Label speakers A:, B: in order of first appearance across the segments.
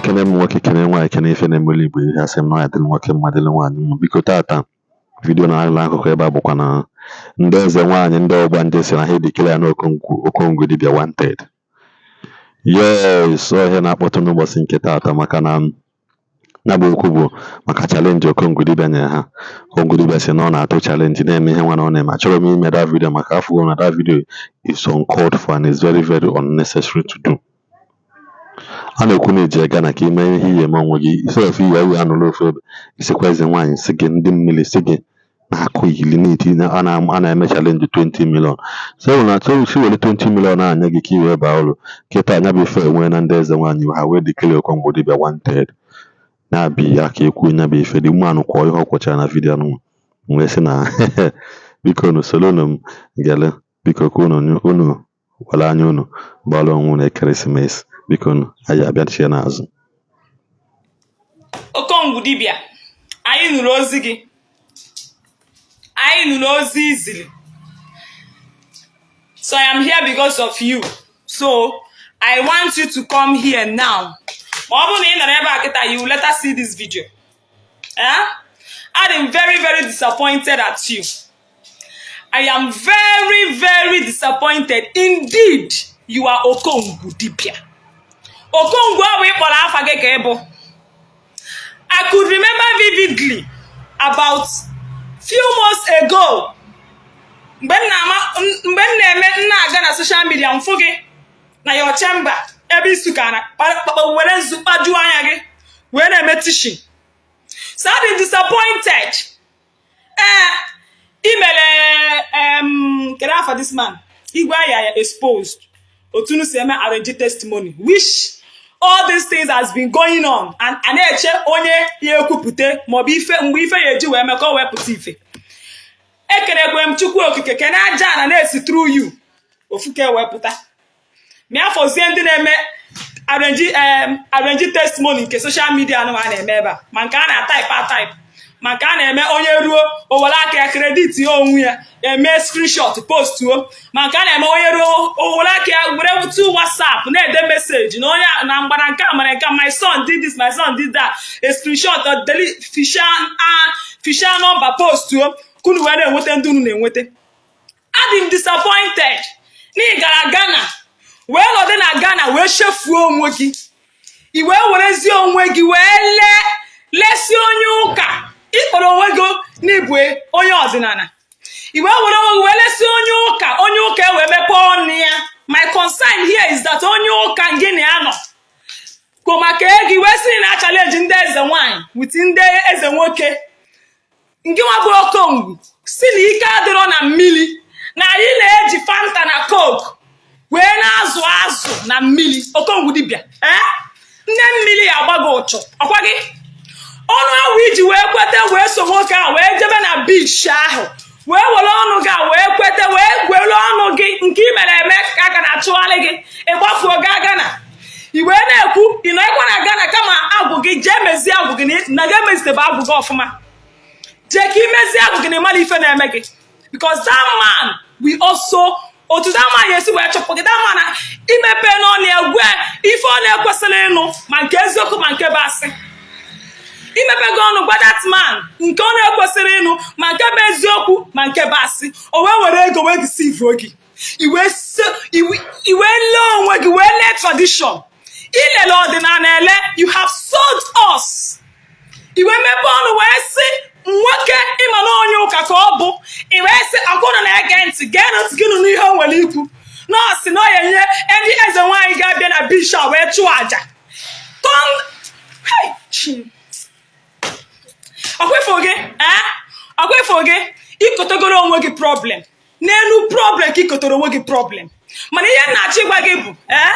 A: Ekene m nwoke, kene nwaanyị, kene ife na-emelu Igbo ihe. Asị m na ọ ya dịrị nwoke mma, dịrị nwaanyị mma. Biko, tata video na-ala akụkụ ebe a bụkwa na ndị eze nwaanyị, ndị ọgbanje si na ha edeclare ya na Okongwu, Okongwu dibịa wanted. Yes, ọ ihe na-akpọtụ n'ụbọchị nke tata, maka na ya bụ okwu bụ maka challenge Okongwu dibịa nyere ha. Okongwu dibịa si na ọ na-atụ challenge, na-eme ihe nwa na ọ na-eme. Achọrọ m ime that video maka afọ na that video is uncalled for and is very, very unnecessary to do. A na-ekwu na eji Ghana ka ime ihe ihe eme onwe gị sef iyi ewe anụrụ ofu ebe isikwa eze nwaanyị si gị, ndị mmiri si gị na-akụ ili na-eti na a na-eme challenge 20 million, so na si were 20 million a nye gị ka i wee baa uru. Kịta anya bụ ife enwee na ndị eze nwaanyị ha wee declare Okongwu dibịa wanted. Na-abịa ya ka ekwu nya bụ ife dị mmanụ kwọọ ihe ọ kwọchara na video anụnwa wee sị na biko unu solonu m gele. Biko, ka unu unu were anya unu gbara onwe unu ekeresimesi. Biko unu, anyị abịachie n'azụ.
B: Okongwu dibịa, anyị nụrụ ozi gị, anyị nụrụ ozi iziri. So I am here because of you, so I want you to come here now. Ma ọ bụrụ na ị nọrọ ebe a kịta, you will later see this video. Eh? I am very, very disappointed at you. I am very, very disappointed indeed. You are Okongwu dibịa. Okongwu ahụ ị kpọrọ afa gị ka ị bụ. I could remember vividly about few months ago, mgbe m na-ama, mgbe m na-eme m na-aga na social media, mfụ gị na your chamber ebe isu ka na were nzu kpajuo anya gị wee na-eme teaching. So I'm disappointed. Ee, imere kedu afa this man, Igwe Aya, exposed otu unu si eme arrange testimony, which all these things has been going on and a na-eche onye ya ekwupụte maọbụ ife mgbe ife ya eji wee mee ka ọ wee pụta ife. Ekerekwe m Chukwu Okike, kene aja na na-esi through you ofuke wee pụta ma afọzie ndị na-eme arrange testimony nke social media anụ a na-eme ebe a, ma nke a na-atype atype, ma nke a na-eme onye ruo o were aka ya credit ya onwe ya, eme screenshot postuo, ma nke a na-eme onye ruo o were aka ya were tu WhatsApp na-ede message na onye na mgbara nke a mere nke, "My son did this, my son did that," a screenshot, delete, fisha fisha number, postuo kunu wee na-enweta ndị unu na-enweta. Adị m disappointed na ị gara Ghana wee nọdụ na Ghana wee chefuo onwe gị, i wee werezie onwe gị wee lee lesi onye ụka ịkpọrọ onwe gị n'ibụ onye ọdịnala, i wee were onwe gị wee lesi onye ụka, onye ụka e wee mepee ọnụ ya. My concern here is that onye ụka gị na ya nọ kwụ maka ego, i wee sị na challenge ndị eze nwanyị with ndị eze nwoke. Nke nwa bụ Okongwu si na ike adịrọ na mmiri, na anyị na-eji Fanta na Coke wee na-azụ azụ na mmiri. Okongwu dibịa, ee, nne mmiri ya agba gị ụchụ. Ọkwa gị ọnụ ahụ iji wee kweta wee so nwoke ahụ wee jebe na beach ahụ, wee were ọnụ gị a wee kweta, wee were ọnụ gị nke ị mere eme ka aka na-achụgharị gị, ịgbafuo gaa Ghana, i wee na-ekwu ị nọghịkwa na Ghana, kama agwụ gị jee mezie agwụ gị na ga emezitebe agwụ gị ọfụma. Jee ka imezie agwụ gị na ịmara ife na-eme gị, because that man we also otu that man esi wee chụpụ gị, that man imepe n'ọnụ ya gwe ife ọ na-ekwesịrị ịnụ, ma nke eziokwu ma nke bụ asị. Imepe gị ọnụ gwa that man nke ọ na-ekwesịrị ịnụ, ma nke bụ eziokwu ma nke bụ asị, o wee were ego wee deceive gị, i wee lee onwe gị, wee lee tradition, ilele ọdịnala ele. You have sold us. I wee mepee ọnụ wee sị nwoke ịma na onye ụka ka ọ bụ, i wee sị akwụna na-ege ntị, gee ntị gị nụ n'ihe o nwere ikwu. Nọọsị na ọ ya enye ndị eze nwaanyị ga-abịa na beach a wee chụọ àjà tọn. Hey, chi, ọkwa gị, ee, ọkwa gị ikotogoro onwe gị problem n'elu problem, ka ikotoro onwe gị problem. Mana ihe nna-achọ ịgwa gị bụ, ee,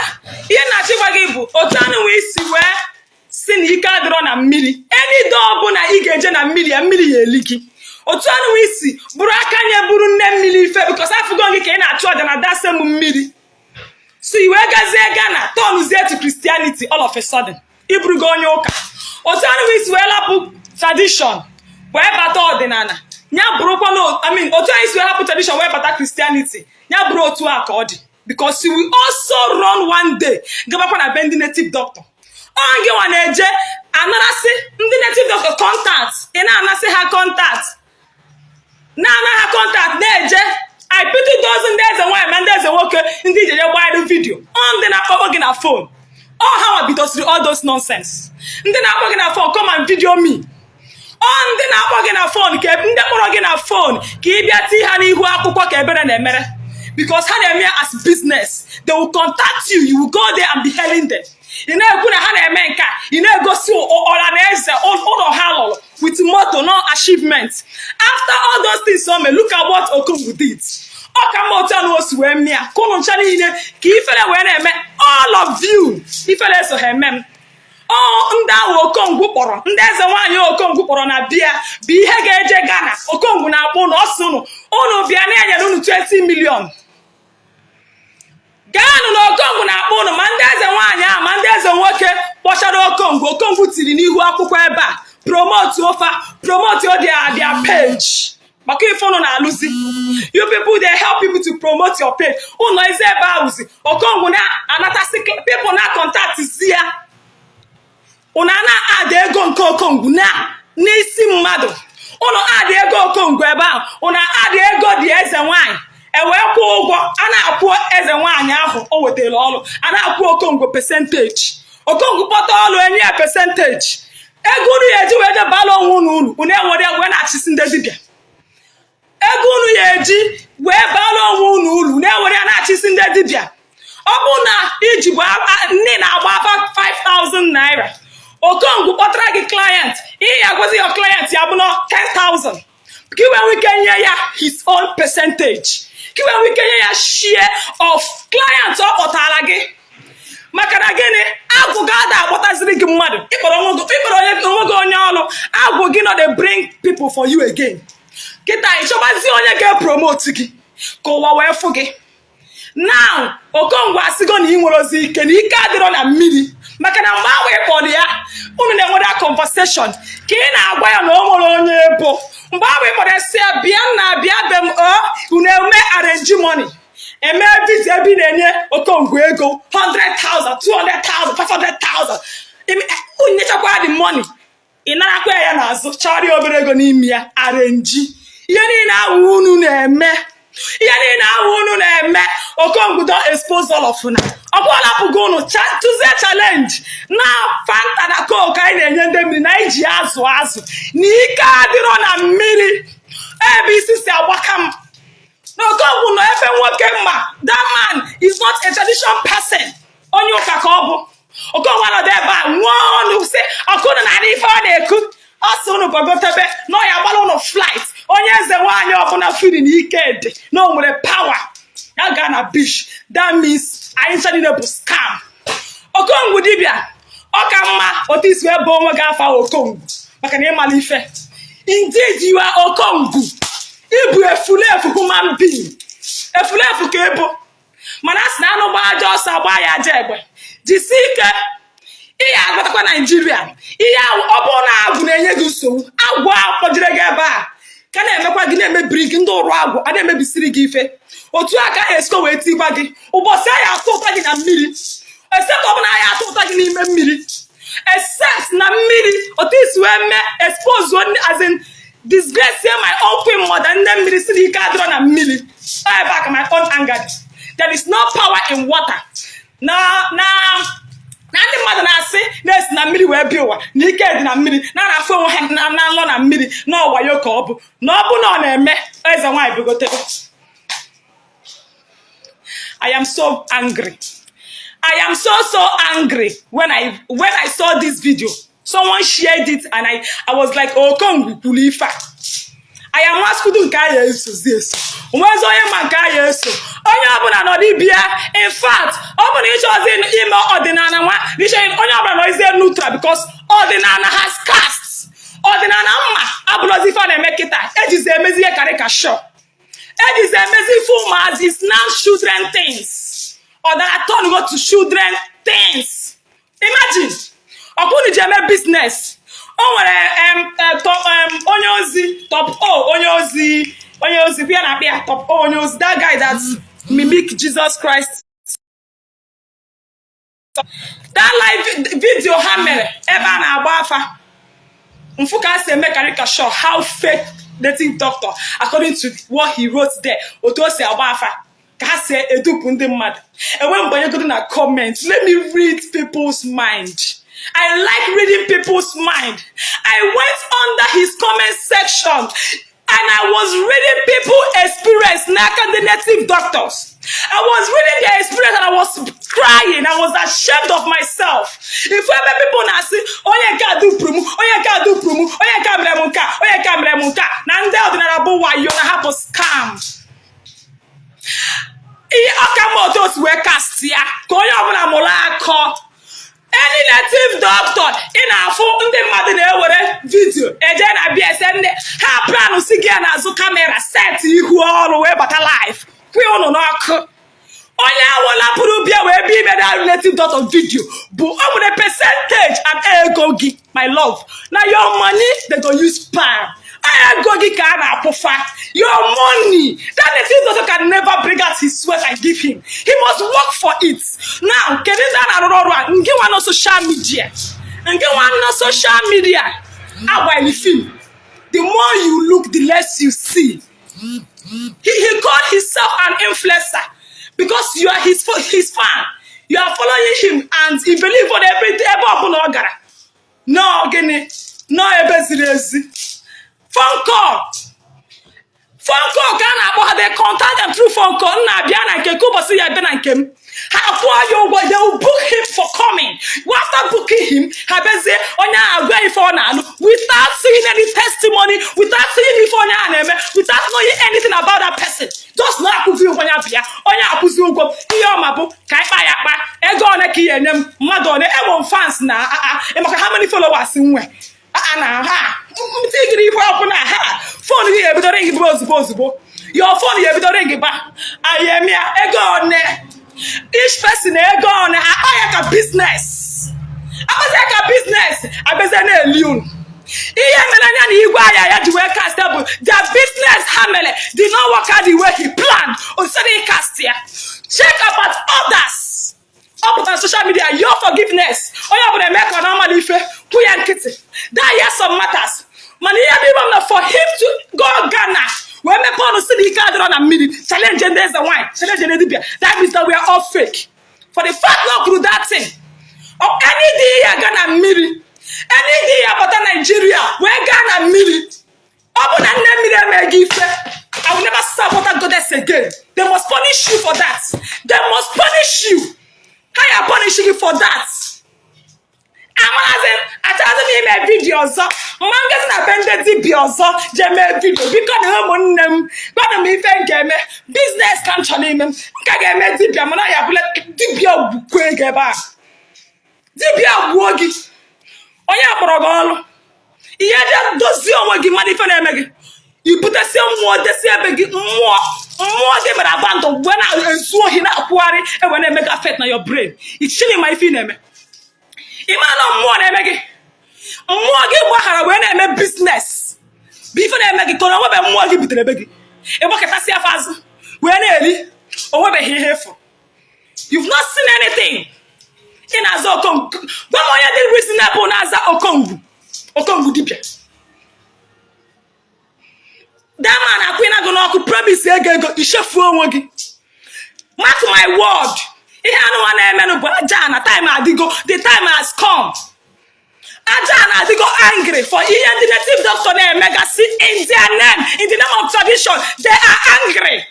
B: ihe nna-achọ ịgwa gị bụ otu anụ nwee isi wee si na ike adịrọ na mmiri. Enido ọbụla ị ga-eje na mmiri ya, mmiri ya eli gị. Otu anụ nwee isi bụrụ aka nye bụrụ nne mmiri ife, because afụgo gị ka ị na-achụ ọja na dasem mmiri. So i wee gazie Ghana, turnzie to Christianity all of a sudden, ịbụrụgo onye ụka. Otu anụ nwee isi wee lapụ tradition wee bata ọdịnala ya bụrụkwa na, I mean, otu anyị si wee hapụ tradition wee bata Christianity ya bụrụ otu a ka ọ dị, because you will also run one day gabakwa na be ndị native doctor. Ọ gị nwa na-eje anarasị ndị native doctor contact. Ị na-anasị ha contact, na-ana ha contact, na-eje. I pity those ndị eze nwaanyị ma ndị eze nwoke, ndị ijeje gbanyere video. Ọ ndị na-akpọkpọ gị na phone, ọ ha nwa bidosiri all those nonsense. Ndị na-akpọ gị na phone, "Come and video me." Ọ ndị na-akpọ gị na phone, ka ndị kpọrọ gị na phone ka ị bịa tii ha n'ihu akwụkwọ ka ebere na-emere, because ha na-eme ya as business. They will contact you, you will go there and be hailing them. Ị na-ekwu na ha na-eme nke a, ị na-egosi ọra na eze ụlọ ha lụrụ with moto, no achievement. After all those things o mee, look at what Okongwu did. Ọ ka mma otu anụ o si wee mịa ka ụnụ ncha niile ka ifere wee na-eme all of you. Ifere eso ha eme m. Ọ ndị ahụ Okongwu kpọrọ, ndị eze nwaanyị Okongwu kpọrọ na bịa bụ ihe ga-eje Ghana. Okongwu na-akpọ ụnụ, ọsọ ụnụ, ụnụ bịa na-enyere unu 20 million. Gaanụ na Okongwu na-akpọ ụnụ, ma ndị eze nwaanyị ahụ ma ndị eze nwoke kpọchara Okongwu. Okongwu tiri n'ihu akwụkwọ ebe a, promote ofa, promote their page, maka ife ụnụ na-alụzi. You people dey help people to promote your page. Ụnọ ezi ebe ahụzi Okongwu na-anatasị people na contact zi ya. Ụnụ a na-adị ego nke Okongwu na n'isi mmadụ. Ụnụ adị ego Okongwu ebe ahụ, ụnụ adị ego dị eze nwaanyị ewee kwụọ ụgwọ a na-akwụ eze nwaanyị ahụ o wetara ọrụ. A na-akwụ Okongwu percentage. Okongwu kpọta ọrụ, enye ya percentage. Ego unu ya eji wee jebala onwe unu uru, unu enwere wee na-achịsi ndị dibịa. Ego unu ya eji wee baala onwe unu uru, na-ewere ya na-achịsi ndị dibịa. Ọ bụ na iji bụ nne na-agba afa 5000 naira, Okongwu kpọtara gị client, ihe ya agwazi your client ya bụ na 10,000, ka i wee nwee ike nye ya his own percentage, ka i wee nwee ike nye ya share of client ọ kpọtara gị. Maka na gịnị? Agwụ ga-ada akpọtaziri gị mmadụ. Ịkpọrọ onwe gị onye ọrụ agwụ gị nọ dey bring people for you again. Kịta ịchọbazi onye ga-epromote gị ka ụwa wee fụ gị. Now Okongwu asịgo na ị nwere ozi ike na ike adịrọ na mmiri, maka na mgbe ahụ ị kpọrọ ya, unu na-enwere conversation ka ị na-agwa ya na o nwere onye bụ. Mgbe ahụ ị kpọrọ ya sị ya bịa na bịa be m, o unu eme arrange money, eme video ebe ị na-enye Okongwu ego 100,000, 200,000, 500,000. Unu nyechakwa the money, ị narakwa ya n'azụ, chọrọ obere ego n'ime ya. Arrange ihe niile ahụ unu na-eme, ihe niile ahụ unu na-eme, Okongwu don expose all of una. Ọbụla unu tụzie challenge na Fanta na Coke anyị na-enye ndị mmiri na anyị ji azụ azụ na ike adịrọ na mmiri. Ebe isi si agbaka m na Okongwu nọ ebe nwoke mma. That man is not a tradition person, onye ụka ka ọ bụ. Okongwu anọdụ ebe a nwụọ ọnụ sị ọkụnụ na ife ọ na-eku. Ọ sị unu gbagotebe na ọ ya agbara unu flight. Onye eze nwaanyị ọbụla firi na ike dị na o nwere power ya gaa na beach. That means anyị ncha niile bụ scam. Okongwu dibịa, ọ ka mma otu isi wee bụ onwe gị afa Okongwu, maka na ịmala ife. Indeed, you are Okongwu. Ịbụ efulefu human being, efulefu ka ịbụ. Mana a sị na anụ gbaa aja ọsọ gbaa ya aja egbe. Jisi ike, ihe agbatakwa Naijiria. Ihe ọ bụrụ na agwụ na-enye gị nsogbu, agwụ a kpọjire gị ebe a ka na-emekwa gị, na-emebiri gị ndị ụrụ agwụ a na-emebisiri gị ife. Otu a ka a esikọ wee tikwa gị ụbọchị anyị atụ ụta gị na mmiri, except ọ bụla anyị atụ ụta gị n'ime mmiri, except na mmiri otu isi wee mee expose, as in disgrace my own queen mother. Nne mmiri si na ike adịrọ na mmiri. Ebe a ka my own anger dị. There is no power in water. Na ndị mmadụ na-asị na-esi na mmiri wee bịa ụwa, na ike dị na mmiri, na na-afụ onwe ha na nlọ na mmiri, na ọwayo ka ọ bụ na ọ bụ na ọ na-eme eze nwaanyị bugotere. I am so angry. I am so so angry when I saw this video. Someone shared it and I was like, "Okongwu kwuru ife a." I am askudu nke a ya esozi eso. Onwezi onye ma nke a ya eso. Onye ọbụla nọdụ bịa. In fact, ọ bụ na ịchọzi ime ọdịnala nwa, onye ọbụla nọzie neutral, because ọdịnala has cast. Ọdịnala mma abụrụzi ife a na-eme kịta. Ejizi emezi ihe karikashọ, ejizi emezi ife ụmụazị. Is now children things. Ọdara turn go to children things. Imagine, ọkụnụ ji eme business. O nwere onye ozi top o, onye ozi, onye ozi ya na-akpị ya top o, onye ozi, that guy that mimic Jesus Christ. That live video ha mere ebe a na-agba afa, mfu ka a si eme caricature how fake native doctor, according to what he wrote there, otu o si agba afa ka ha si edupu ndị mmadụ. Enwe mgbanyegodo na comment, let me read people's mind. I like reading people's mind. I went under his comment section and I was reading people experience n'aka ndị native doctors. I was reading their experience and I was crying. I was ashamed of myself. If ebe people na-asị, onye nke a dupụrụ m, onye nke a dupụrụ m, onye nke a mere m nke a, onye nke a mere m nke a, na ndị ọdịnala bụ wayo, na ha bụ scam. Ihe ọka mma otu o si wee cast ya ka onye ọbụla mụrụ akọ. Any native doctor ị na-afụ, ndị mmadụ na-ewere video eje na BSN, ndị ha plan si gị ya n'azụ camera, set ihu ọrụ wee bata live kwee ụnụ n'ọkụ. Onye ahụ lapụrụ bịa wee bịa ime na native doctor video bụ o nwere percentage and ego gị, my love. Na your money they go use palm. Ego gị ka a na-akwụfa, your money. That native doctor can never bring out his sweat and give him. He must work for it. Now, kedu ndị a na-arụrụ ọrụ a? Nke nwa nọ social media, nke nwa nọ social media agbaghị film. The more you look, the less you see. He called himself an influencer because you are his fan. You are following him and you believe on everything. Ebe ọbụla ọ gara, nọọ gịnị, nọọ ebe ziri ezi. Phone call, phone call ka a na-akpọ ha. They contact them through phone call. Nna, abịa na nke ka ụbọchị ya bịa na nke m, ha akwụọ ya ụgwọ. They will book him for coming. After booking him, ha bịazie, onye ahụ agwa ife ọ na-alụ without seeing any testimony, without seeing ife onye ahụ na-eme, without knowing anything about that person. Just na akwụzi ụgwọ ya bịa. Onye akwụzi ụgwọ, ihe ọma bụ ka ịkpa ya akpa ego one ka ihe enye m mmadụ one enwe m fans na maka how many followers nwe a na ha ntigiri ife ọbụla ha. Phone gị ga-ebido ring ba ozugbo ozugbo. Your phone ga-ebido ring ba. Anyị eme ya ego one, each person ego one, akpa ya ka business, akpazi ya ka business, abịazie na-eli unu. Ihe mere anya na igwe ahịa ya ji wee cast ya bụ their business ha mere did not work out the way he planned. Osiri cast ya. Check about others. Ọ pụtara social media, your forgiveness, onye ọbụla eme ka ọ na-amala ife kwụ ya nkịtị. That, yes, some matters, mana ihe bụ ime na for him to go Ghana wee mepee ọnụ si na ike adịrọ na mmiri, challenge ndị eze nwanyị, challenge ndị dibịa, that means that we are all fake. For the fact na o kwuru that thing, any dị ya ga na mmiri, any dị ya bata Nigeria wee gaa na mmiri, ọ bụ na nne mmiri emeghị ife, I will never serve water goddess again. They must punish you for that. They must punish you. Ha ya punish you for that. Amarazi achọghịzi m ime video ọzọ. Mma ngozi na be ndị dibịa ọzọ jee mee video. Biko na ụmụnne m, gwanụ m ife m ga-eme. Business ka m chọrọ ime. M ka ga-eme dibịa, mana ya bụla dibịa gbukwe ego ebe a. Dibịa gbuo gị, onye kpọrọ gị ọrụ ihe je dozie onwe gị, mmadụ ife na-eme gị, ibutesie mmụọ desie ebe gị, mmụọ mmụọ gị mere abandon wee na-ezu ohi na-akwụgharị, ewe na-eme gị affect na your brain. Ichiri ma ife ị na-eme, ime na mmụọ na-eme gị, mmụọ gị gbaghara wee na-eme business bụ ife na-eme gị ka ọ nwebe mmụọ gị butere ebe gị, ịgbakọtasị afọ azụ wee na-eri, onwebeghị ihe efu. You've not seen anything. Ị na-aza Okongwu. Gwa m onye dị reasonable na-aza Okongwu, Okongwu dibịa. Dama na-akwụ ịna gị n'ọkụ, promise ego ego, ichefuo onwe gị. Mark my word, ihe anụnwa na-emenụ bụ aja na time adịgo. The time has come. Aja na adịgo angry for ihe ndị native doctor na-emegasị in their name, in the name of tradition. They are angry.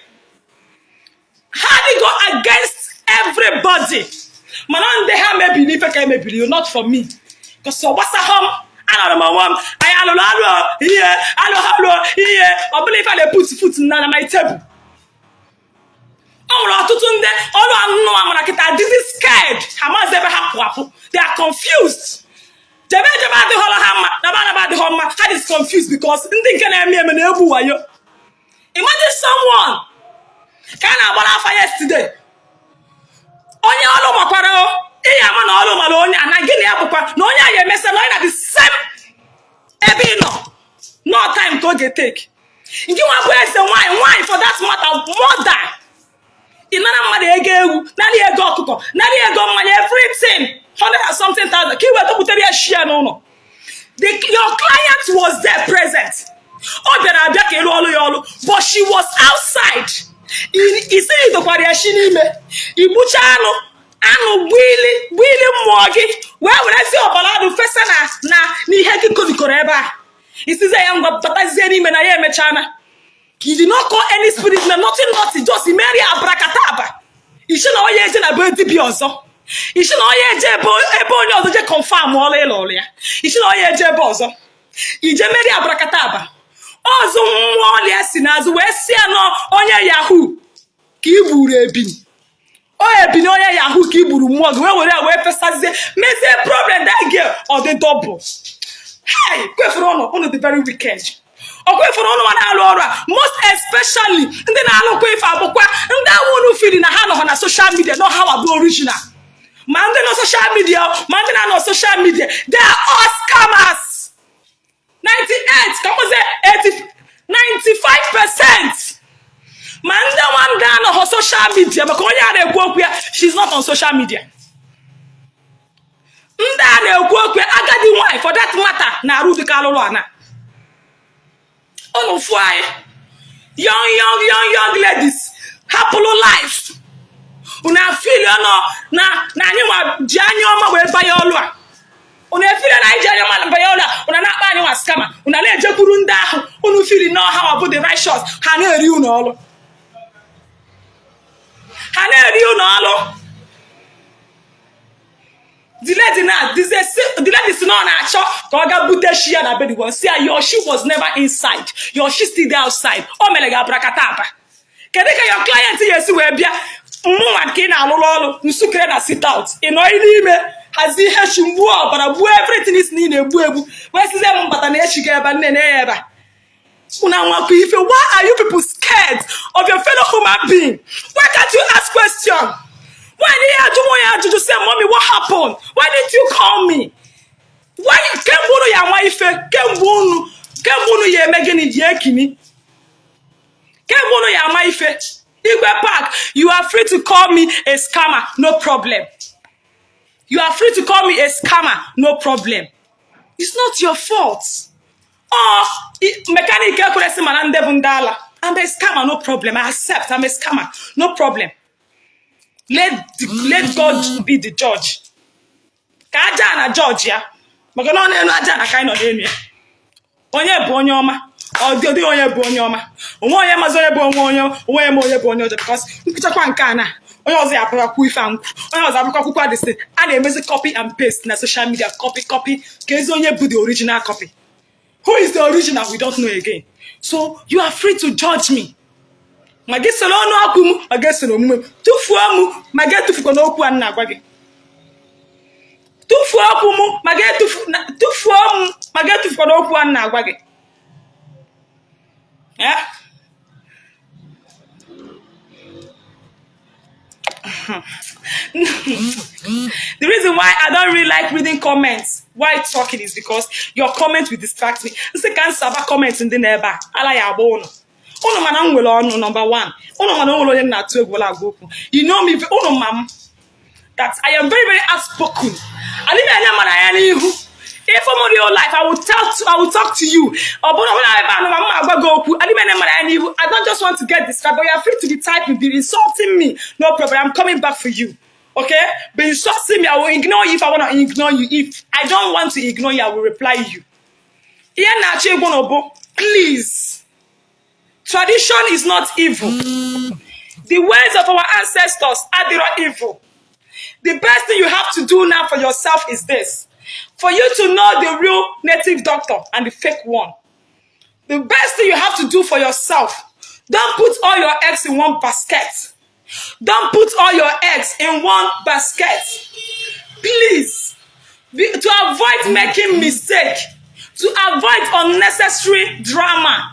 B: Ha adịgo against everybody, mana ndị ha mebiri ife ka emebiri, not for me, because ọ gbasaghọ m. Anọrọ m onwe m. Anyị alụrụ alụ ihe alụ alụ ihe ọbụla ife a na-eput foot na my table. O nwere ọtụtụ ndị ọrụ anụnụ amara kịta adịzi scared. Ha maazị ebe ha kwụ akwụ. They are confused. Jebe jebe adịghọrọ ha mma, naba naba adịghọ mma. Ha is confused because ndị nke na-eme eme na-egbu wayo. Imagine someone ka a na-agbara afa yesterday, onye ọrụ makwara ihe ama na ọrụ mara onye a na gịnị ya bụkwa na onye a ya emesa na onye na the same ebe ị nọ, no time ka ọ ga-etake. Nke nwa bụ eze nwanyị, nwanyị for that matter, mother. Ị nara mmadụ ego ewu, nara ego ọkụkọ, nara ego mmanya, everything, hundred and something thousand, ka i wee tọpụtara ya shie n'ụlọ. Your client was there present. Ọ bịara abịa ka ịrụ ọrụ ya ọrụ, but she was outside. Isi idokwara ya shi n'ime, igbucha anụ, anụ gbuili gbuili mmụọ gị, wee werezie ọbara anụ fesa na n'ihe gị kolikọrọ ebe a. Isizie ya, ngwa, batazie n'ime na ya emechana. You did not call any spirit na nothing, nothing, just imeri abracadabra. Ishi na onye eje na be dibịa ọzọ, ishi na onye eje ebe onye ọzọ je confirm ọrụ ịlụ ọrụ ya, ishi na onye eje ebe ọzọ ije meri abracadabra ọzọ. Mmụọ ọlịa si n'azụ wee si ya nọ onye yahoo ka i gburu ebini o ebini, onye yahoo ka i gburu mmụọ gị, wee were ya wee fesazie, mezie problem that girl ọ dị double. Hey, kwefuru ụnụ, ụnụ dị very wicked. Ọ kwefuru ụnụ nwa na-alụ ọrụ a, most especially ndị na-alụkwa ife abụkwa ndị awụ unu fili na ha nọ na social media no ha bụ original. Ma ndị nọ social media, ma ndị na-anọ social media, they are all scammers. 98 ka mkpụzi 80, 95%. Ma ndị nwa ndị anọghọ social media, maka onye a na-ekwu okwu ya, she's not on social media. Ndị a na-ekwu okwu ya, agadi nwanyị for that matter, na-arụ dịka alụrụ ana ụnụ fụ anyị young, young, young, young ladies hapụrụ life unu afili nọ na anyị nwa ji anya ọma wee banye ọlụ a. Unu efili na anyị ji anya ọma banye ọlụ a, unu na-akpa anyị nwa scammer. Unu na-ejekwuru ndị ahụ unu fili na ọha ọ bụ the righteous, ha na-eri unu ọlụ, ha na-eri unu ọlụ. The lady na the lady si na ọ na-achọ ka ọ ga bute shi ya na bed. Si ya, your shi was never inside, your shi still dey outside. O mere gị abracadabra. Kedu ka your client ga-esi wee bịa mụnwa ka ị na-alụrụ ọrụ nsukere na sit out, ị nọ n'ime hazie ihe chi, mgbuo ọbara, gbuo everything isi na ị na-egbu egbu, wee sizie m mbata na echi ga ebe nne na ya ebe a? Unu anwakwa ife. Why are you people scared of your fellow human being? Why can't you ask question? Why didn't you ajụ nwa ya ajụjụ, say, "Mommy, what happened? Why didn't you call me?" Why? Kemgbe unu ya nwa ife, kemgbe unu ya eme gịnị ji ekini, kemgbe unu ya ama ife. Igwe Park, you are free to call me a scammer, no problem. You are free to call me a scammer, no problem. It's not your fault. Ọ mechanic ekweresi mana ndị bụ ndị ala. I'm a scammer, no problem. I accept I'm a scammer, no problem. Let God be the judge. Ka aja na judge ya, maka na ọ na-elu aja na ka anyị nọ n'elu ya. Onye bụ onye ọma, ọ dị ọdịghị onye bụ onye ọma, onwe onye mazi onye bụ onwe onye, onwe ma onye bụ onye ọjọọ, because nkwụchakwa nke a na onye ọzọ ya abụrụkwa ife a nkwu, onye ọzọ abụrụkwa akwụkwọ adịsị a na-emezi copy and paste na social media, copy, copy. Ka ezi onye bụ the original copy? Who is the original? We don't know again. So you are free to judge me. Ma gị soro ọnụ ọkụ m, ma gị soro omume m, tụfuo m, ma gị etufukwa n'okwu a m na-agwa gị. Tụfuo okwu m, ma gị etufu, tụfuo m, ma gị etufukwa n'okwu a m na-agwa gị. Yeah? The reason why I don't really like reading comments while talking is because your comment will distract me. Nsị ka nsaba comment ndị na-ebe a ala ya agba ụnụ. Ụnụ mana m nwere ọnụ, number one. Ụnụ mana o nwere onye m na-atụ egwu ụlọ agwa okwu. You know me, ụnụ ma m that I am very, very outspoken. Adịghị anya mara anya n'ihu. If I'm real life, I will talk to you. Ọ bụrụ na ebe a nọ ma m agwa gị okwu, adịghị anya mara anya n'ihu. I don't just want to get distracted, but you are free to be typing, be insulting me. No problem. I'm coming back for you. Okay? Be insulting me, I will ignore you if I want to ignore you. If I don't want to ignore you, I will reply you. Ihe na-achọ ịgwụ na bụ, please, tradition is not evil. The ways of our ancestors adịrọ evil. The best thing you have to do now for yourself is this: for you to know the real native doctor and the fake one. The best thing you have to do for yourself, don't put all your eggs in one basket. Don't put all your eggs in one basket. Please, to avoid making mistake, to avoid unnecessary drama,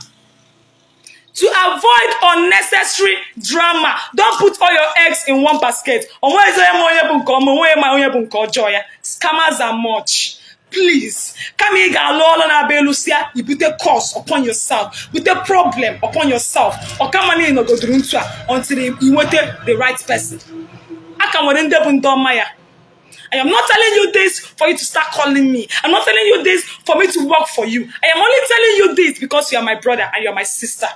B: to avoid unnecessary drama, don't put all your eggs in one basket. Onwezi onye ma onye bụ nke ọma, onwe ma onye bụ nke ọjọọ ya. Scammers are much. Please, kama ị ga-alụ ọlụ na-abịa elusia, ibute curse upon yourself, bute problem upon yourself. Ọkama na ịnọgoduru ntu a until ị nweta the right person. A ka nwere ndị bụ ndị ọma ya. I am not telling you this for you to start calling me. I'm not telling you this for me to work for you. I am only telling you this because you are my brother and you are my sister.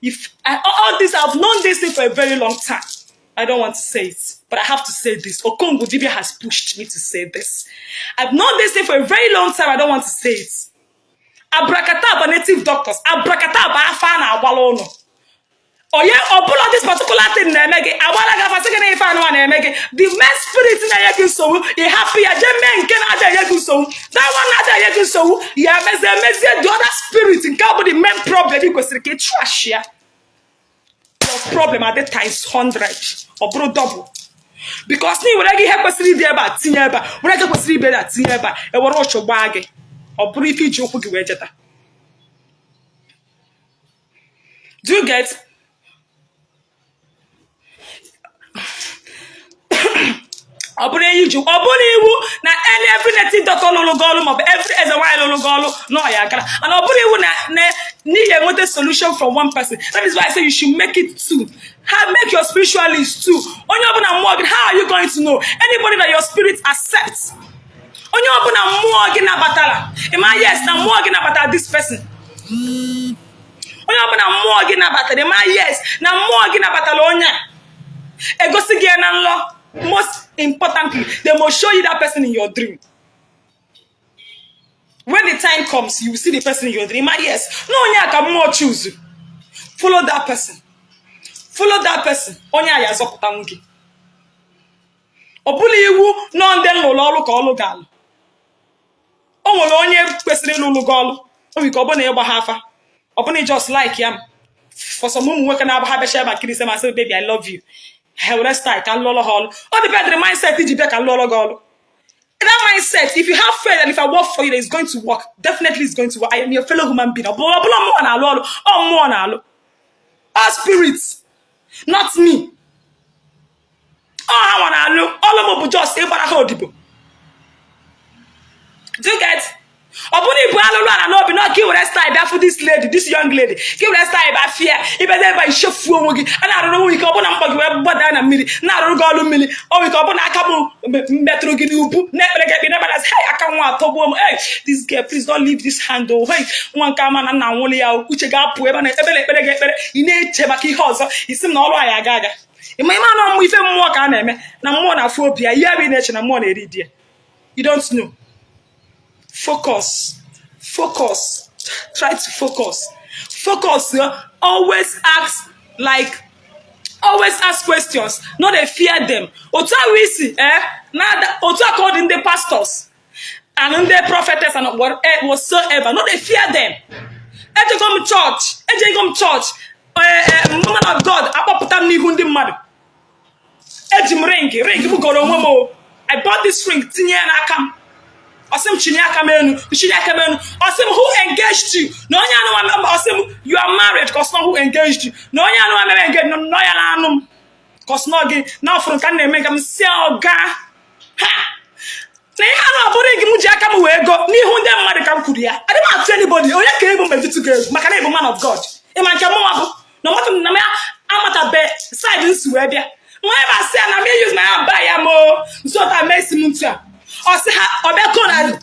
B: If I, all this, I've known this thing for a very long time. I don't want to say it, but I have to say this. Okongwu Dibia has pushed me to say this. I've known this thing for a very long time. I don't want to say it. Abracadabra native doctors. Abracadabra afa na-agbala ụlọ. Onye ọbụla this particular thing na-eme gị, agbala gị afa, sị gị na ife anụwa na-eme gị. The main spirit na-enye gị nsogbu, ị hapụ ya, jee mee nke na-ada enye gị nsogbu. That one na-ada enye gị nsogbu ya emezie emezie the other spirit nke ọ bụ the main problem. Ị kwesịrị ka ị trash ya. Your problem at the times 100, ọ bụrụ double, because na ị were gị ihe kwesịrị ịdị ebe a tinye ebe a, were gị kwesịrị ibe a tinye ebe a, ewere ụchụ gbaa gị, ọ bụrụ ife iji ụkwụ gị wee jeta. Do you get? Ọ bụrụ enyi ji, ọ bụrụ iwu na any every native doctor lụrụ gị ọlụ maọbụ every eze nwaanyị lụrụ gị ọlụ na ọ ya gara, and ọ bụrụ iwu na n'ihi enweta solution from one person. That is why I say you should make it two. Ha make your spiritualist two. Onye ọbụla mmụọ gị, how are you going to know anybody that your spirit accepts? Onye ọbụla mmụọ gị nabatara, ịma yes na mmụọ gị nabatara this person. Onye ọbụla mmụọ gị nabatara, ịma yes na mmụọ gị nabatara onye a, egosi gị ya na nlọ. Most importantly, they must show you that person in your dream. When the time comes, you will see the person in your dream. Ma yes na onye a ka mmụọ choose. Follow that person, follow that person. Onye a ya azọpụtanwu gị. Ọ bụla iwu nọ ndị nlụrụ ọrụ ka ọlụ ga-alụ. O nwere onye kwesịrị ịlụlụ gị ọlụ. O nwere ike ọ bụ na ịgba ha afa, ọ bụ na just like ya. For some ụmụ nwoke na-aba ha bịacha ebe a kiri ma sị, "Baby, I love you," ha were style ka lụọlụ ha ọlụ. Ọ dependịrị mindset iji bịa ka lụọlụ gị ọlụ. That mindset, if you have faith and if I work for you, it's going to work. Definitely it's going to work. I am your fellow human being. Ọ bụla mmụọ na-alụ ọlụ, ọ mmụọ na-alụ, all spirits, not me. Ọ ha nwa na-alụ ọlụ, m bụ just ịgbara ha odibo. Do you get? Ọ bụrụ ibu alụlụ ala n'obi na ka ị were style bịa fụ this lady, this young lady, ka ị were style bịa fịa ibeze ebe ichefuo onwe gị, a na-arụrụ nwe ike ọ bụ na mkpọ gị wee gbada na mmiri, na-arụrụ gị ọlụ mmiri. O nwere ike ọ bụ na aka m metụrụ gị n'ubu na-ekpere gị ekpere na-agbada, hey, aka nwa atọgbuo m. Hey, this girl, please don't leave this hand. Oh, hey, nwa nke ama na nna nwụrụ ya. Uche ga-apụ ebe na ebe na-ekpere gị ekpere, ị na-eche maka ihe ọzọ. Isi m na ọrụ anyị aga aga. Ịma ime anụ mmụọ, ife mmụọ ka a na-eme na mmụọ na-afụ obi ya. Ihe ebe ị na-eche na mmụọ na-eri di ya, you don't know. Focus, focus, try to focus, focus. Always ask, like, always ask questions, no dey fear them. Otu ahụ isi eh na otu a ka ọ dị ndị pastors and ndị prophetess and whatsoever, no dey fear them. Ejego m church, ejego m church, man of God akpọpụta m n'ihu ndị mmadụ. Eji m ring, ring m goro onwe m o. I bought this ring, tinye ya n'aka m. Ọ sị m chinye aka m enu, chinye aka m enu. Ọ sị m, "Who engaged you?" Na onye anụnwa, ọ sị m, "You are married." Cause not who engaged you. Na onye anụnwa mere engage nọ ya na anụ m. Cause not gị na ọfụrụ ka m na-eme ka m si ọga ha na ihe anụ ọ bụrụ gị m ji aka m wee go n'ihu ndị mmadụ ka m kwuru ya. Adị m atụ anybody. Onye ka ebu metụtụ gị egwu maka na ịbụ man of God. Ịma nke mụnwa bụ na ọmatụ na m amatabe side nsi wee bịa nwa ebe asị ya na m use my hand buy ya m o nso ta mee isi m ntu a. Ọ sị ha ọ bịa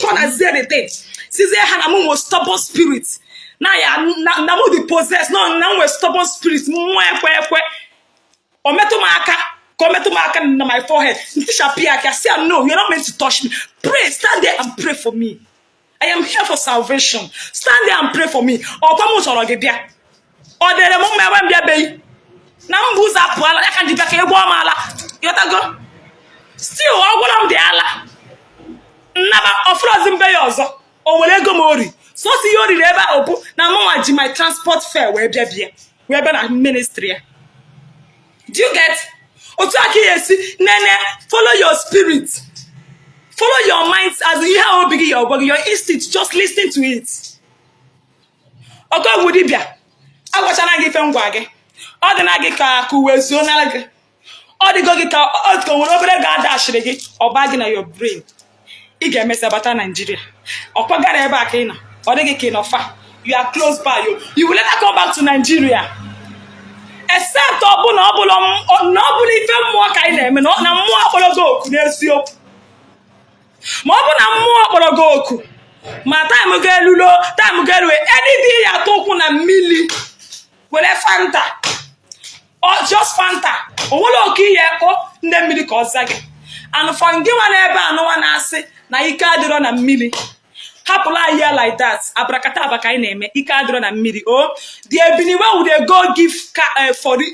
B: kọ na zie the thing, sizie ha na m nwe stubborn spirit, na ya na m dị possess, no, na m nwe stubborn spirit. Mmụọ ekwe ekwe o metụ m aka, ka o metụ m aka na my forehead, ntichapụ ya aka, sị ya, "No, you're not meant to touch me. Pray, stand there and pray for me. I am here for salvation. Stand there and pray for me." Ọkwa m chọrọ gị bịa, ọ dịrị m mma ebe m bịabeghị na mba ụzọ apụọla ya ka nji bịa ka ị gwọọ m ala. Yọtago? Still ọ gwara m dị ala nnaba ọfụrọzi mbe ya ọzọ. O nwere ego m ori sọsọ ihe o riri ebe ahụ bụ na mụnwa ji my transport fare wee bịa bịa wee bịa na ministry ya. Do you get? Otu aka ya esi nene, follow your spirit, follow your mind, as ihe ahụ obi gị ya ọgwa gị, your instinct, just listen to it. Ọgọgwụ dibịa agwachana gị ife ngwa gị, ọ dị na gị ka ka uwe zuo nara gị, ọ dịgo gị ka ọ ka nwere obere ga adashịrị gị ọba gị na your brain. Ị ga-emesịa bata Nigeria. Ọkwa gara ebe a ka ị nọ, ọ dịghị ka ị nọ far. You are close by you. You will later come back to Nigeria, except ọ bụ na ọ bụla na ọ bụla ife mmụọ ka anyị na-eme, na mmụọ akpọrọ gị oku n'eziokwu. Ma ọ bụ na mmụọ kpọrọ gị oku, ma time ga-elulo, time ga-elu, anything ya atụ ụkwụ na mmiri were Fanta ọ just Fanta, o nwere oke ihe kpọ ndị mmiri ka ọ za gị. And for ngị nwa n'ebe anụnwa na-asị na ike adịrọ na mmiri, hapụla anyị ya like that. Abracadabra ka anyị na-eme. Ike adịrọ na mmiri o. The ebini wey we dey go give for the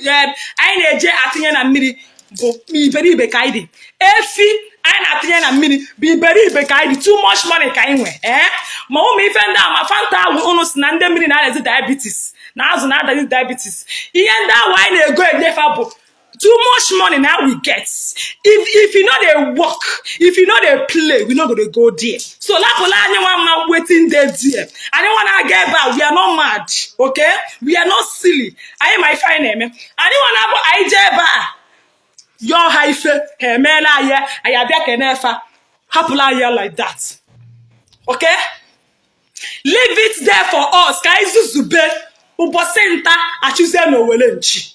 B: anyị na-eje atinye na mmiri bụ iberibe ka anyị dị. Efi anyị na-atinye na mmiri bụ iberibe ka anyị dị. Too much money ka anyị nwe. Ee, ma ụmụ ife ndị a, ma Fanta ahụ unu si na ndị mmiri na-adazi diabetes, na azụ na-adazi diabetes, ihe ndị ahụ anyị na-ego enyefa bụ too much money. Now we get, if you no dey work, if you no dey play, we no go dey go there. So lapụla anyị nwa mma wetin dey there. Anyị nwa na-aga ebe a, we are not mad, okay? We are not silly. Anyị ma ife anyị na-eme. Anyị nwa na-abụ anyị jee ebe a yọọ ha ife, ha emeela anyị, anyị abịa kene efa. Hapụla anyị ya like that, okay? Leave it there for us ka anyị zuzube. Ụbọchị nta achụzie na owere nchi,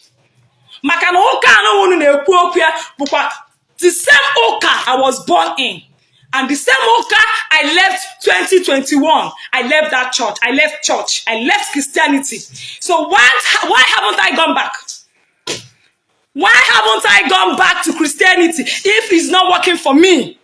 B: maka na ụka anụ unu na-ekwu okwu ya bụkwa the same ụka I was born in and the same ụka I left 2021. I left that church. I left church. I left Christianity. So why haven't I gone back? Why haven't I gone back to Christianity if it's not working for me?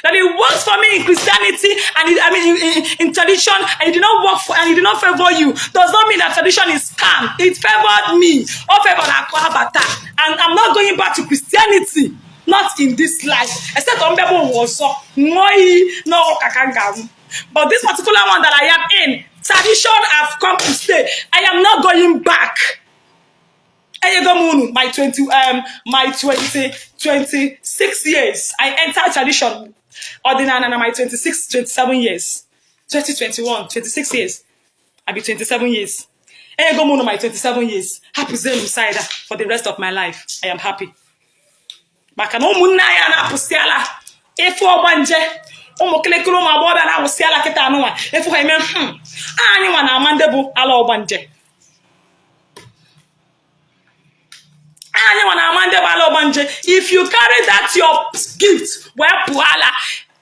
B: That it works for me in Christianity and it, I mean in tradition, and it did not work for and it did not favor you does not mean that tradition is scam. It favored me. Or favored Akwabata. And I'm not going back to Christianity. Not in this life. Except on Bible was so no. But this particular one that I am in, tradition have come to stay. I am not going back. Enyego m unu my 20 26 years. I entered tradition, ọdịnala, na my 26 27 years. 2021, 26 years. I be 27 years. Enyego m unu my 27 years. Hapụzie m side for the rest of my life. I am happy. Maka na ụmụnne anyị a na-apụsịala ịfụ ọgbanje, ụmụ kịlịkịlị, ụmụ agbọghọbịa na-awụsịala kịta anụnwa efu ha eme. Anyị nwa na-ama ndị bụ ala ọgbanje. Anyị nwa na-ama ndị bụ ala ọgbanje. If you carry that your gift wee pụọ ala,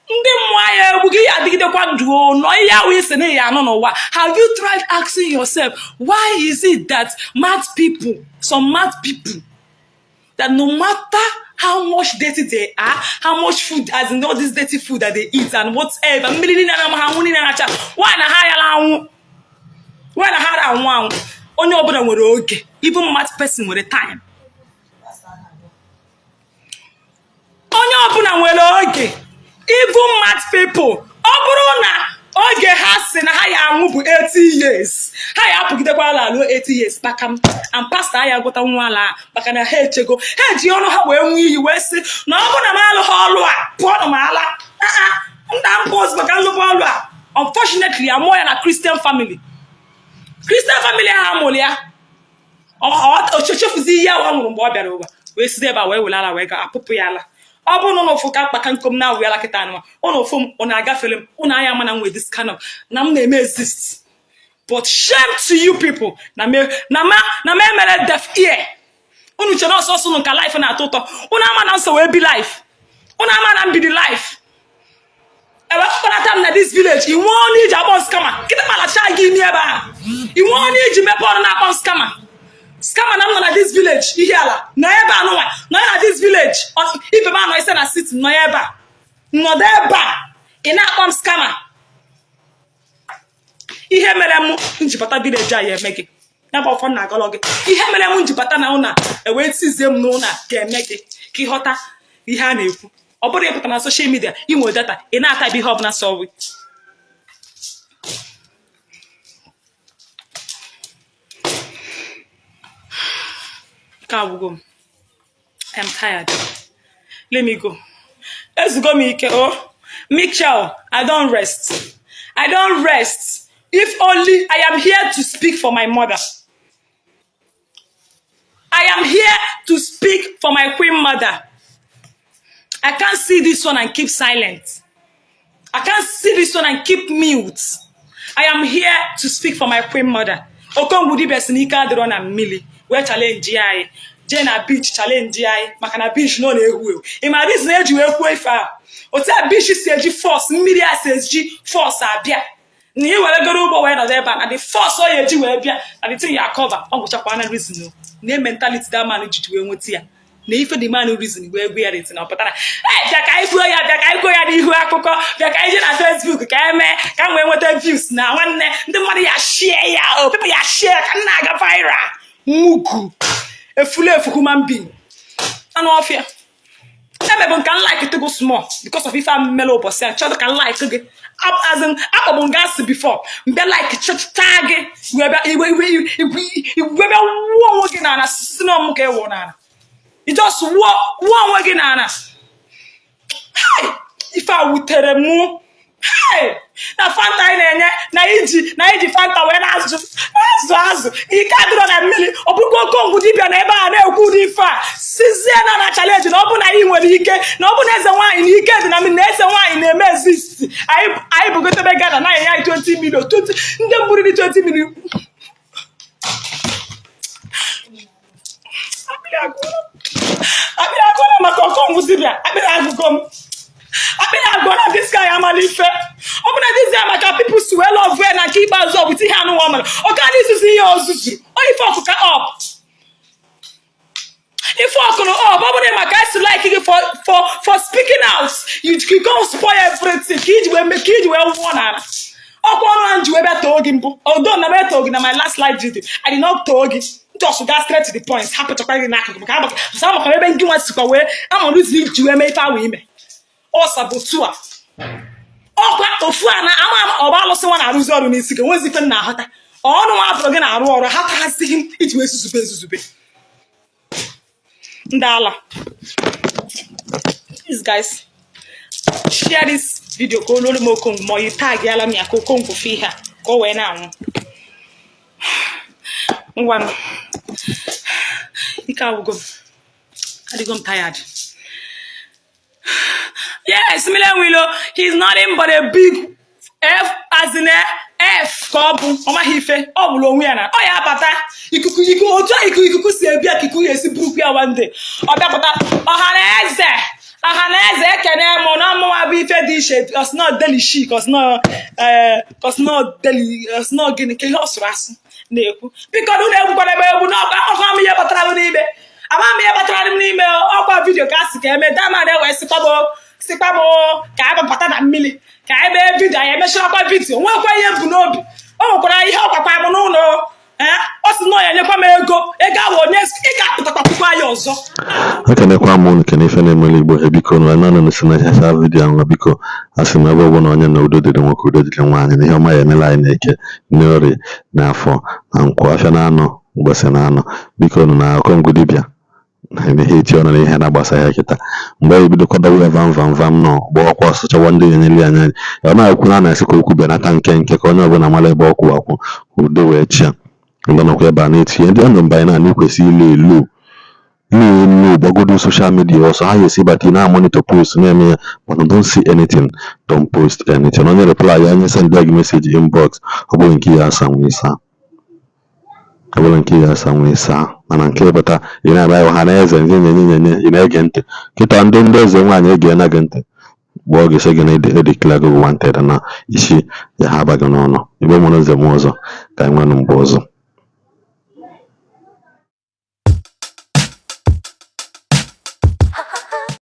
B: ndị mmụọ anyị egbu gị. Ya adịgidekwa ndụ o nọ ihe ahụ isi na ya anọ n'ụwa. Have you tried asking yourself, why is it that mad people, some mad people, that no matter how much dirty they are, how much food, as in all this dirty food that they eat and whatever, mmiri niile na ha anwụ niile na-acha, why na ha yala anwụ? Why na ha anwụ anwụ? Onye ọbụla nwere oge. Even mad person nwere time. Onye ọbụla nwere oge, even mad people. Ọ bụrụ na oge ha si na ha ya anwụ bụ 80 years, ha ya apụgidekwa ala ruo 80 years kpakam. And pastor ya agwụta nwa ala a, maka na ha echego, ha eji ọnụ ha wee nwee iyi wee sị na ọ bụrụ na m alụghị ọlụ a, pụọ m ala nna m pụọ ozugbo ka m lụba ọlụ a. Unfortunately, amụọ ya na Christian family. Christian family ahụ amụrụ ya, o chefuzi ihe ahụ ọ nwụrụ mgbe ọ bịara ụwa, wee sizi ebe a wee were ala wee ga apụpụ ya ala. Ọ bụrụ na ụnụ fụ ka mkpaka nkom na-awụ ya kịta anụma, ụnụ fụ m, ụnụ agafere m, ụnụ anya ama na m nwee this kind of na m na-eme exist. But shame to you people na ma emere deaf ear. Unu chere ọsọsọ unu ka life na-atọ ụtọ. Unu ama na nso wee bi life. Unu ama na mbidi life ebe kpọnata m na this village. Inwe ọnụ iji akpọ scammer kịta, kpalacha gị imi ebe a. Inwe ọnụ iji mepe ọnụ na-akpọ scammer, scammer na m nọ na this village. Ihe ala nọ ebe a nụnwa nọ na this village. Ibe m anọ ise na city nọ ebe a, nọdụ ebe a, ị na-akpọ m scammer. Ihe mere m njibata village a ya eme gị, ya bụ ọfọ m na-agọlọ gị. Ihe mere m njibata na ụna ewee tizie m n'ụna ga-eme gị ka ịghọta ihe a na-ekwu. Ọ bụrụ ịpụta na social media, inwe data, ị na-atabi ihe ọbụla sọwi. Nke agwụgo m. I'm tired. Let me go. Ezugo m ike o. Michelle, I don't rest. I don't rest. If only I am here to speak for my mother. I am here to speak for my queen mother. I can't see this one and keep silent. I can't see this one and keep mute. I am here to speak for my queen mother. Okongwu dibịa si n'ike adịrọ na mmiri wee challenge anyị jee na beach, challenge anyị maka na beach nọ na-ewu ewu. Ị ma reason eji wee kwuo ife a? Otu a beach si eji force, mmiri a si eji force abịa, na ị were goro ụgbọ wee nọdụ ebe a, na the force ọ ya eji wee bịa na the thing ya cover. Ọ gwụchakwa na reason o na mentality that man ji wee nweta ya, na ife the man reason wee gwu ya reti na ọ pụtara. Ee, bịa ka anyị kwuo ya, bịa ka anyị kwuo ya n'ihu akụkọ, bịa ka anyị jee na Facebook ka anyị mee ka m wee nweta views na nwanne ndị mmadụ ya share ya, o people ya share ka m na-aga viral. Mugu efulefu human being, anụ ọfịa. Emebu nka m like tego small because of ife a mmele ụbọchị a chọrọ ka m like gị, as in akpọbụ m gasị before mbịa like chọcha gị wee bịa iwe iwe iwe iwe bịa wuo onwe gị n'ala, si na ọmụ ka ị wụ n'ala. You just wuo wuo onwe gị n'ala. Hai, ife a wutere mụ. Hai, na Fanta anyị na-enye na iji Fanta wee na-azụ azụ azụ, ike adịrọ na mmiri. Ọ bụrụkwa Okongwu dibịa na ebe a na-ekwu ụdị ife a, sizie na challenge, na ọ bụ na anyị nwere ike, na ọ bụ na eze nwaanyị na ike dị na mmiri, na eze nwaanyị na-eme exist. Anyị bugotebe Ghana na enye anyị 20 million, 20 ndị mburiri 20 million. Akpịrị agụọla m. Akpịrị agụọla m maka Okongwu dibịa. Akpịrị agụgo m, akpịrị agụọla. This guy amala ife. Ọ bụ na this guy maka people si wee love ya na nke ikpeazụ, ọ bụ ihe anụ nwa mere ọ gaa n'izuzu ihe ozuzu ọ ife ọkụka up, ife ọkụrụ up. Ọ bụrụ na maka esi like gị for speaking out, you go spoil everything ka iji wee mee ka iji wee wụọ n'ala. Ọkwa ọnụ ahụ ji wee bịa too gị mbụ, although na m etoo gị na my last live video, I did not too gị, just gaa straight to the point, hapụchakwa gị n'akụkụ maka amakwa ebe ngị nwa sikwa wee amụrụ izu iji wee mee ife ahụ ime. Ọ saboteur a, ọkwa ofu a na ama ama ọba alụsị nwa na-arụzi ọrụ n'isi gị. Nwezi ife m na-aghọta, ọnụ nwa afọrọ gị na-arụ ọrụ ha tazighị m iji wee zuzube ezuzube ndị ala. Please guys, share this video ka olu m Okongwu, ma ọ yi tag yala m ya ka Okongwu fụ ihe a ka o wee na-anwụ. Ngwanụ, ike agwụgo m, adịgo m tired. Yes, Mmiri Nwilo, he's nothing but a big F, as in F ka ọ bụ. Ọ maghị ife ọ bụrụ onwe ya na ọ ya abata ikuku ikuku otu a ikuku si ebi ka ikuku ya esi burukwu ya. One day ọ bịapụta. Ọha na eze, ọha na eze, ekene m na ọmụnwa bụ ife dị iche. Ọsịnọ deli shik, ọsịnọ ọsịnọ deli, ọsịnọ gịnị ka ihe ọ sụrụ asụ na-ekwu. Biko na unu egwukwara ebe egwu n'ọkwa ọkwa m ihe batara m n'ime, ama m ihe batara m n'ime. Ọkwa video ka a sị ka eme dama na-ewe sikwa m ka a bata na mmiri ka anyị mee video. Anyị emechakwa video, nwekwa ihe mbụ n'obi. O nwekwara ihe ọkwakwa m n'ụlọ. Ee, ọ sị na ọ ya enyekwa m ego, ego ahụ onye ị ga-apụtakwa kwukwa ya ọzọ.
A: Ekenekwa m unu, kene ife na-emere Igbo ha. Biko nụ nanụ si na chacha video ahụ. Biko, a sị m ebe ọ bụla onye na udo dịrị nwoke, udo dịrị nwaanyị, na ihe ọma ya emela anyị na-eke, n'orie, n'afọ, na nkwọ, afịa na anọ, ụbọchị na anọ. Biko nụ, na Okongwu dibịa na ihe eti ọnụ na ihe na-agbasa ya kịta mgbe anyị bido kwadowe ya vam vam vam nọ gba ọkwa ọsọ chọwa ndị na-enyere ya anya ya. Ọ na-ekwu na a na-asị ka okwu bịanata nke nke ka onye ọbụla mara ebe ọkwụ akwụ, ka udo wee chịa. Ndị nọkwa ebe a na-etinye ndị ndụ mba anyị na kwesị ile elu na-elu gbagodo social media ọsọ ha ga-esi bata na monitor post na-eme ya, but don't see anything, don't post anything. Onye reply ya, onye send gị message inbox, ọ bụrụ nke ya asa nwee saa, ọ bụrụ nke ya asa nwee saa. Mana nke bata ị na-abịa ọha na eze nye nye nye nye, ị na-ege ntị kịta. Ndị eze nwaanyị ege na gị ntị mgbe ọ ga-esi gị na edeclare gị wanted na isi ya ha abaghị n'ọnụ. Igbo mụrụ nze m ọzọ, ka anyị nwenụ mgbe ọzọ.